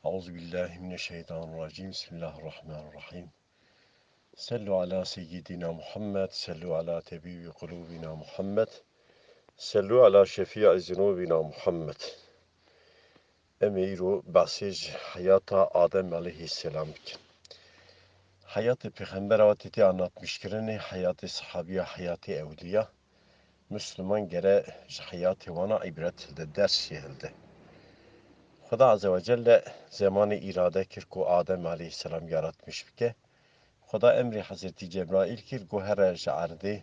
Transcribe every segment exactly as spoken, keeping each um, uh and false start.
Euzu billahi mineşşeytanirracim. Bismillahirrahmanirrahim. Sellu ala seyyidina Muhammed, sellu ala tebibi kulubina Muhammed, sellu ala şefii zunubina Muhammed. Em ê îro behsê ji heyata Adem aleyhisselam bikin. Heyatê pêxembera wa tê tê anlatmişkirinê, heyatê sahabiya, heyatê ewliya. Misliman gere ji heyatê wana îbret hilde, ders jê hilde. Xuda Azze ve Celle zemanê îrade kir ku Adem aleyhisselam yaratmiş bike. Xuda emrê Hezretî Cebraîl kir, got, here ji erdê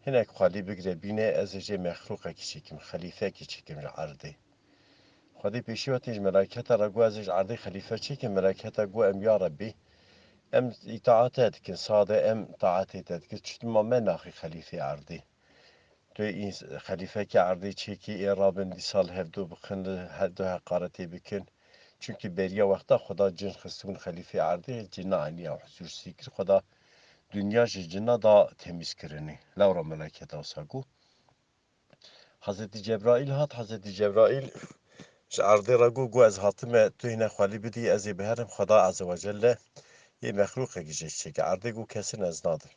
hinek xwelî bigire bîne, ez ê jê mexlûqekî çêkim, xelîfekî çêkim ji erdê. Xwedê pêşî wetê ji melayketa re got, ez ê ji erdê xelîfe çêkim. Melayketa got, em ya Rebbî, em îtaate dikin, sade em taetê te dikin, çima me naxî xelîfê erdê? Tu yê ins-, xelîfekê erdê çêkî, ê rabin dîsa li hevdu bixin, li hevdu heqaretê bikin. Çunkî beriya wexta Xuda cin xistibûn xelîfê erdê, cina eniya huzûrsî kir. Xuda dinya ji cina da temîz kirinê. Lewra meleketa wisa got. Hezretî Cebraîl hat, Hezretî Cebraîl ji erdê re got, got, ez hatime, tu hîne xwelî bidî, ez ê biherim, Xuda Azze ve Celle yê mexlûqekî jê çêke. Erdê got, kesin ez nadim.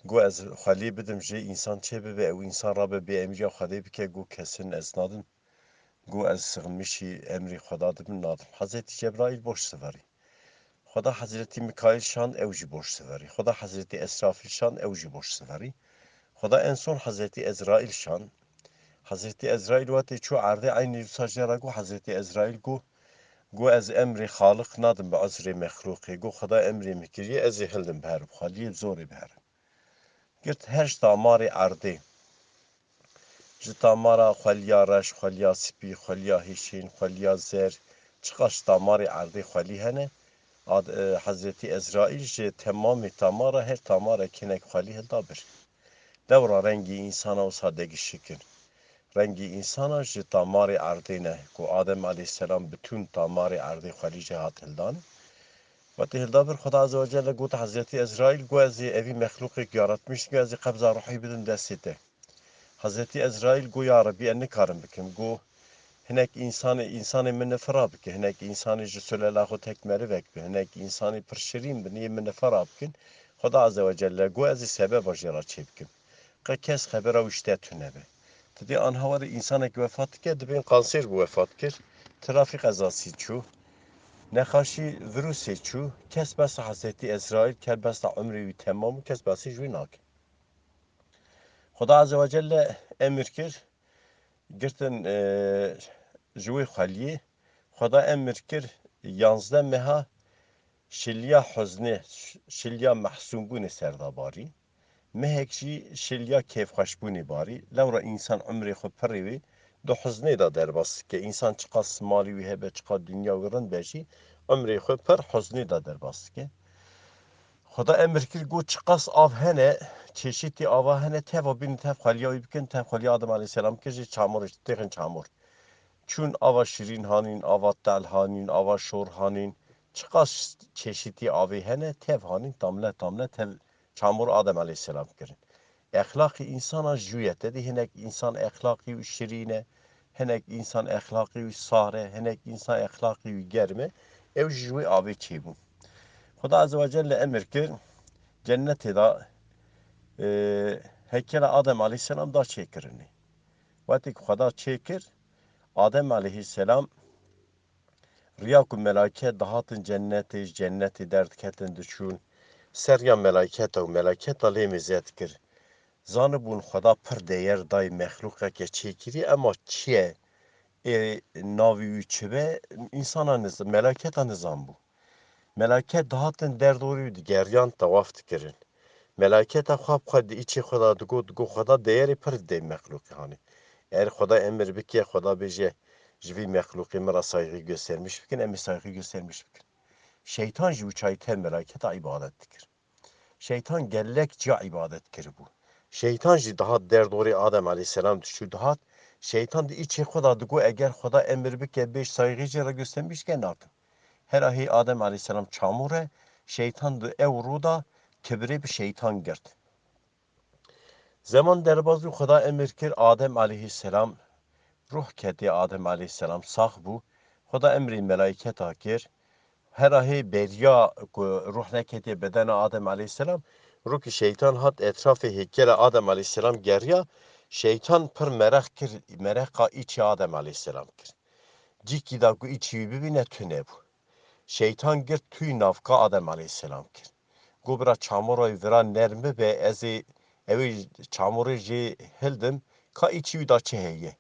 Got, ez xwelî bidim jê, însan çê bibe, ew însan rabe bêemriya Xwedê bike, got, kesin ez nadim. Got, ez sığınmışî emrê Xweda dibim, nadim. Hezretî Cebraîl boş siverî. Xweda Hezretî Mikaîl şand, ew jî boş siverî. Xweda Hezretî Esrafîl şand, ew jî boş siverî. Xweda en son Hezretî Ezraîl şand. Hezretî Ezraîl wetê çû erdê, eynî wisa jê re got, Hezretî Ezraîl got, got, ez emrê Xaliq nadim bi ezrê mexlûqê. Got, Xweda emrê min kiriye, ez ê hildim biherim. Xweliyê bi zorê biherim. Girt her ji tamarê erdê. Ji tamara xweliya reş, xweliya spî, xweliya hişîn, xweliya zer, çiqas ji tamarê erdê xwelî hene, ad-, e, Hezretî Ezraîl ji temamê tamara her tamarekê hinek xwelî hilda bir. Lewra rengî însana wisa degişik in. Rengî însana ji tamarê erdê ne, ku Adem aleyhisselam bütün tamarê erdê xwelî jê hat hildan. Wetê hilda bir, Xweda Azze ve Celle got Hezretî Ezraîl, got, ez ê evî mexlûqek yaratmiş, got, ez ê qebza ruhî bidim destê te. Hezretî Ezraîl got, ya Rebbî, ez nikarim bikim. Got, hinek însanê, însanê min nifira bike, hinek însanê ji sulela xwe tek merivek be, hinek însanê pir şirîn bin, yê min nifira bikin. Xweda Azze ve Celle got, ez ê sebeba jê re çê bikim. Qe kes xebera wî ji te tune be. Tu dê anha were însanek wefat dike, dibên kanser bû wefat kir, trafîk qezasî çû, nexaşî virusê çû, kes besa Hezretî Ezraîl ker, besa umrê wî temam û kes behsê ji wî nake. Xuda Azze ve Celle emir kir, girtin, e, ji wê xweliyê, Xuda emir kir, yanzdeh meha şiliya huznê, şiliya mehsûnbûnê ser da barî. Mehek jî şiliya kêfxweşbûnê barî. Lewra însan umrê xwe pirê wê di huznê de derbas dike. Însan çiqas malî wî hebe, çiqas dinya wî rind be jî, umrê xwe pir huznê de derbas dike. Xuda emir kir, got, çiqas av hene, çeşitî ava hene, teva bînin, tev xweliya wî bikin, tev xweliya Adem aleyhisselam kir jî çamur, têxin çamur. Çûn ava şirîn hanîn, ava tel hanîn, ava şor hanîn. Çiqas çeşitî avê hene, tev hanîn, tamle tamle tev çamur Adem aleyhisselam kirin. Exlaqî însana jûye, te dî hinek însan exlaqî wî şirîn e, hinek însan exlaqî wî sar e, hinek însan exlaqî wî germ e. Ew jî ji wê avê çêbûn. Xuda Azze ve Celle emir kir, cennetê de, e, heykela Adem aleyhisselam da çêkirinê. Wextê ku Xweda çêkir, Adem aleyhisselam riya ku melaiket dihatin cennetê, ji cennetê derdiketin diçûn, ser riya melaiketa û melaiketa lê mêze dikir. Zanibûn Xweda pir değer dayê mexlûqeke çêkirî, ema çi ye, ê navê wî çi be, însana niz-, melaiketa nizanbû. Melaiket dihatin derdorê wî digeriyan, tewaf dikirin. Melaiketa xwe bi xwe di îçê xwe de digot, digot, Xweda değerê pir didê mexlûqê hanê. Eger Xweda emir bike, Xweda bêje, ji vî mexlûqê min re saygî göstermiş bikin, em ê saygî göstermiş bikin. Şeytan jî wî çayî tev melaiketa îbadet dikir. Şeytan gelek ciya îbadet kiribû. Şeytan jî dihat derdorê Adem aleyhisselam diçû dihat. Şeytan di îçê xwe de digot, eger Xweda emir bike, bêj saygî jê re göstermiş ke, nakim. Hera hê Adem aleyhisselam çamûr e, şeytan di ew rû de kibirê bi şeytan girt. Zeman derbaz bû, Xweda emir kir, Adem aleyhisselam, ruh ketê Adem aleyhisselam, sax bû, Xweda emrê melayketa kir. Hera hê beriya ku ruh neketiye bedena Adem aleyhisselam, rûkî şeytan hat etrafê hêkela Adem aleyhisselam geriya. Şeytan pir mereq kir, mereqa îçê Adem aleyhisselam kir. Cîkî da ku îçî wî bibîne tune bû. Şeytan girt tûyî navka Adem aleyhisselam kir. Got, bira çamura wî vira nerm bibe, ez ê ew ê çamurê jê hildim, ka îçî wî da çi heye.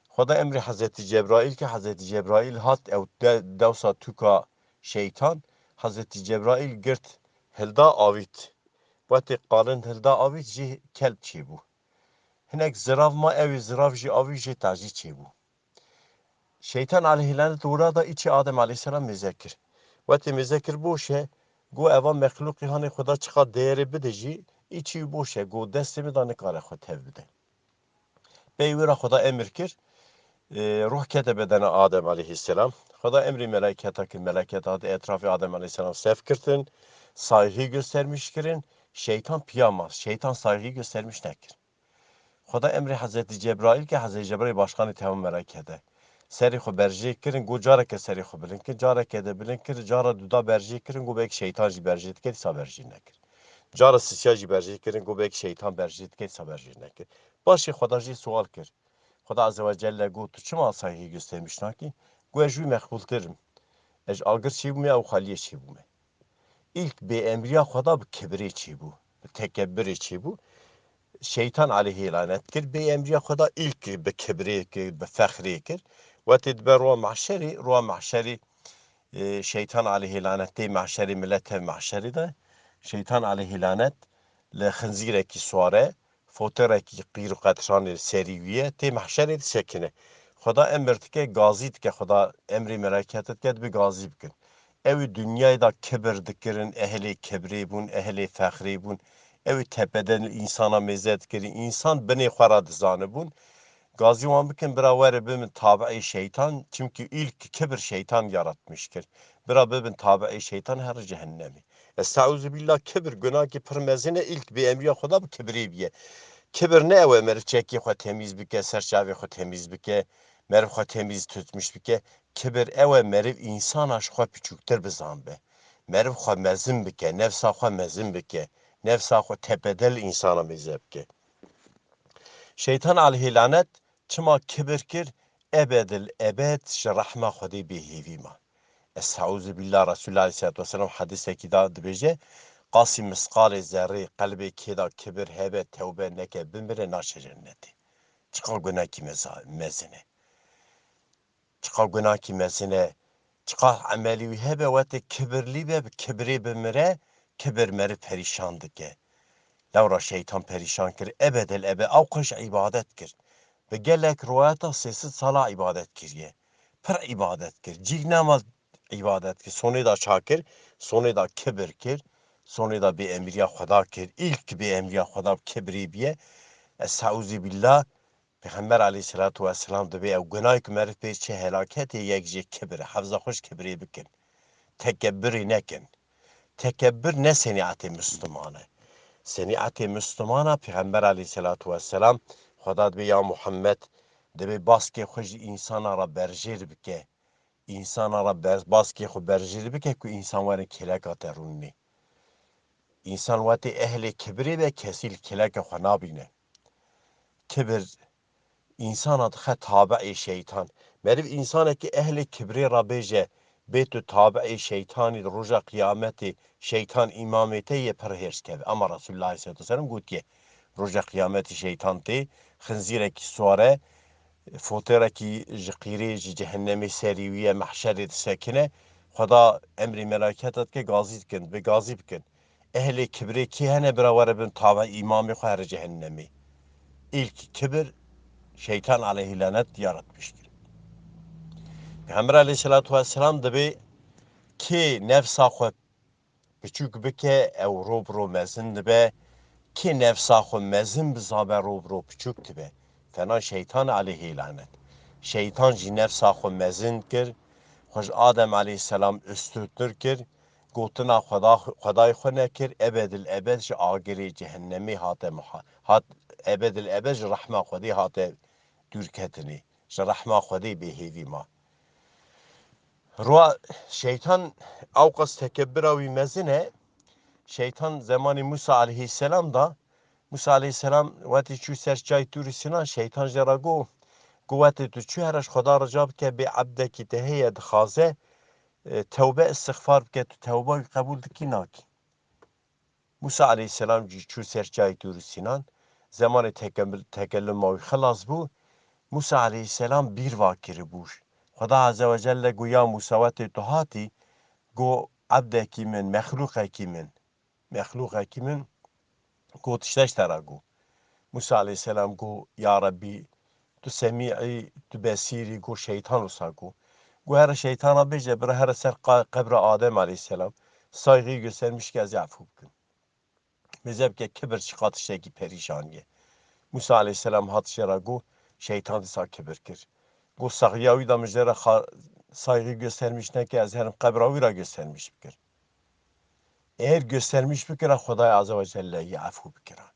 Xweda emrê Hezretî Cebraîl kir, Hezretî Cebraîl hat ew de-, dewsa tûka şeytan, Hezretî Cebraîl girt hilda avît. Wetê qalin hilda avît jê kelb çêbû. Hinek zirav ma, ew ê zirav jî avît jê tacî çêbû. Şeytan aleyhî lanet wira da îçê Adem aleyhisselam mêze kir. Wetê mêze kir boş e, got, eva mexlûqî hanê Xweda çiqa değerê bide jî, îçî wî boş e, got, destê min da nikare xwe tev bide. Pey wira Xweda emir kir, e, ruh kete bedena Adem aleyhisselam. Xweda emrê melayketa kir, melayketa hat etrafê Adem aleyhisselam sef kirtin, saygı göstermiş kirin, şeytan piya ma, şeytan saygı göstermiş nekir. Xweda emrê Hezretî Cebraîl ke, Hezretî Cebraîl başkanê temam melaykete. Serê xwe berjê kirin, got, careke serê xwe bilind kir, careke de bilind kir, cara duda berjê kirin, got, belkî şeytan jî berjê dike, dîsa berjê nekir. Cara sisiya jî berjê kirin, got, belkî şeytan berjê dike, dîsa berjê nekir. Paşê Xweda jê sual kir. Xweda Azze ve Celle got, tu çima saygı göstermiş nakî? Got, ez ji wî meqbûltir im. Ez ji agir çêbûme, ew xaliyê çêbûme. Îlk bêemriya Xweda bi kibirê çêbû, bi tekebbirê çêbû. Şeytan aleyhî lanet kir, bêemriya Xweda îlk bi kibirê kir, bi fexrê kir. Wetê dibe roa mahşerê, roa mahşerê, e, şeytan aleyhî lanet tê mahşerê, milet hev mahşerê de. Şeytan aleyhî lanet li xinzîrekî swar e, foterekî qîr û qetranê li serî wî ye, tê mehşerê disekine. Xweda emir dike, gazî dike, Xweda emrê melekete dike, dibe gazî bikin. Ew ê dinyayê de kibir dikirin, ehlê kibrê bûn, ehlê fexrê bûn. Ew ê tepeden li însana mêze dikirin, însan binê xwe re dizanibûn. Gazî wan bikin, bira were bibin tabi'ê şeytan, çimkî îlk kibir şeytan yaratmiş kir. Bira bibin tabi'ê şeytan, here cehennemê. Estaizu billah, kibir gunahekî pir mezin e, îlk bêemriya Xweda bi kibirê bûye. Kibir ne ew e meriv çekê xwe temîz bike, ser çavê xwe temîz bike, meriv xwe temîz tutmuş bike. Kibir ew e meriv însana ji xwe piçûktir bizanbe. Meriv xwe mezin bike, nefsa xwe mezin bike, nefsa xwe tepede li însana mêze bike. Şeytan aleyhî lanet çima kibir kir, ebedil ebed ji rehma Xwedê bêhêvî ma. Estaizu billah, Resulullah aleyhissalatu vesselam hedisekî da dibêje, qasî misqalê zerrê qelbê kê da kibir hebe, tewbe neke, bimire, naçe cennetê. Çiqa gunahekî meza-, mezin e. Çiqa gunahekî mezin e. Çiqa emelî wî hebe, wetê kibirlî be, bi kibirê bimire, kibir meriv perîşan dike. Lewra şeytan perîşan kir, ebedel ebe, ew qij îbadet kir. Bi gelek riwayeta sê sed sala îbadet kiriye. Pir îbadet kir. Cîk nema îbadet kir. Sonê da ça kir? Sonê da kibir kir. Sonê da bêemriya Xweda kir. Îlk bêemriya Xweda bi kibirê bûye. Estaizu billah. Pêxember aleyhisselatu vesselam dibê ew gunahê ku meriv pê çi helaketê yek jê kibir e. Hefza xwe ji kibirê bikin. Tekebbirê nekin. Tekebbir ne senîetê Müslüman e. Senîetê Müslümana Pêxember aleyhisselatu vesselam Xweda dibê ya Muhammed, dibê baskê xwe ji însana re berjêr bike. Însana re ber-, baskê xwe berjêr bike ku însan were kêleka te rûnî. Însan wetê ehlê kibirê be, kesî li kêleke xwe nabîne. Kibir însana dixe tabi'ê şeytan. Meriv însanekî ehlê kibirê re bêje, bê tu tabi'ê şeytanî, di roja qiyametê şeytan îmamê te yê, pir hêrs keve. Ama Resulullah aleyhisselatu vesselam gotiye, roja qiyametê şeytan tê, xinzîrekî swar e, foterekî ji qîrê, ji cehennemê serî wî ye, mehşerê disekine. Xweda emrê melaketa dike, gazî dikin, bi gazî bikin. Ehlê kibirê kê hene, bira were bin tabe îmamê xwe, here cehennemê. Îlk kibir şeytan aleyhî lanet yaratmiş kir. Pêxember aleyhisselatu vesselam dibê kê nefsa xwe piçûk bike, ew ro bi ro mezin dibe. Kê nefsa xwe mezin bizabe, ro bi ro piçûk dibe. Fena şeytan aleyhî lanet. Şeytan jî nefsa xwe mezin kir, xwe ji Adem aleyhisselam üstüntir kir, gotina Xweda, Xwedayê xwe nekir, ebedil ebed ji agirê cehennemê hate muha-, hat, ebedil ebed ji rehma Xwedê hate dûrketinê. Ji rehma Xwedê bêhêvî ma. Ruha şeytan ewqas tekebira wî mezin e. Şeytan zemanê Musa aleyhisselam da, Musa aleyhisselam wetî çû ser çay Tûrî Sinan, şeytan jê re got, got wetê tu çû here ji Xweda rica bike, bê ebdekî te heye dixwaze, e, tewbe îstixfar bike, tu tewba wî qebûl dikî nakî. Musa aleyhisselam jî çû ser çayê Tûr Sînan, zemanê tekem-, tekelluma wî xilas bû. Musa aleyhisselam bîr va kiribû. Xweda Azze ve Celle got, ya Musa, wetê tu hatî, got, ebdekî min, mexlûqekî min, mexlûqekî min, got, tiştek te re got. Musa aleyhisselam got, ya Rebbî, tu semî î, tu besîr î, got, şeytan wisa got. Got, here şeytana bêje, bira here ser qa-, qebra Adem aleyhisselam, saygıyı göstermiş ki ez efû bikim. Mêze bike kibir çiqa tiştekî perîşanî ye. Musa aleyhisselam hat jê re got, şeytan dîsa kibir kir. Got, saygıya wî da min jê re xa-, saygı göstermiş neke, ez herim qebra wî re göstermiş bikir. Eger göstermiş bikira, Xwedayê Azze ve Celle yê efû bikira.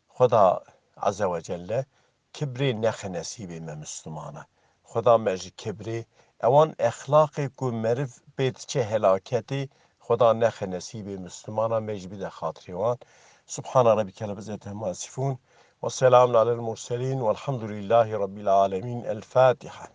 Xweda Azze ve Celle kibrê nexe nesîbê me Müslümana. Xweda me ji kibrê, ewan exlaqê ku meriv pê diçe helaketê, Xweda nexe nesîbê Müslümana, me jî bide xatirê wan. Subhana Rabbike Rabbil İzzeti Amma Yasifun ve Selamun Alel Murselin velhamdülillahi Rabbil Alemin. El Fatiha.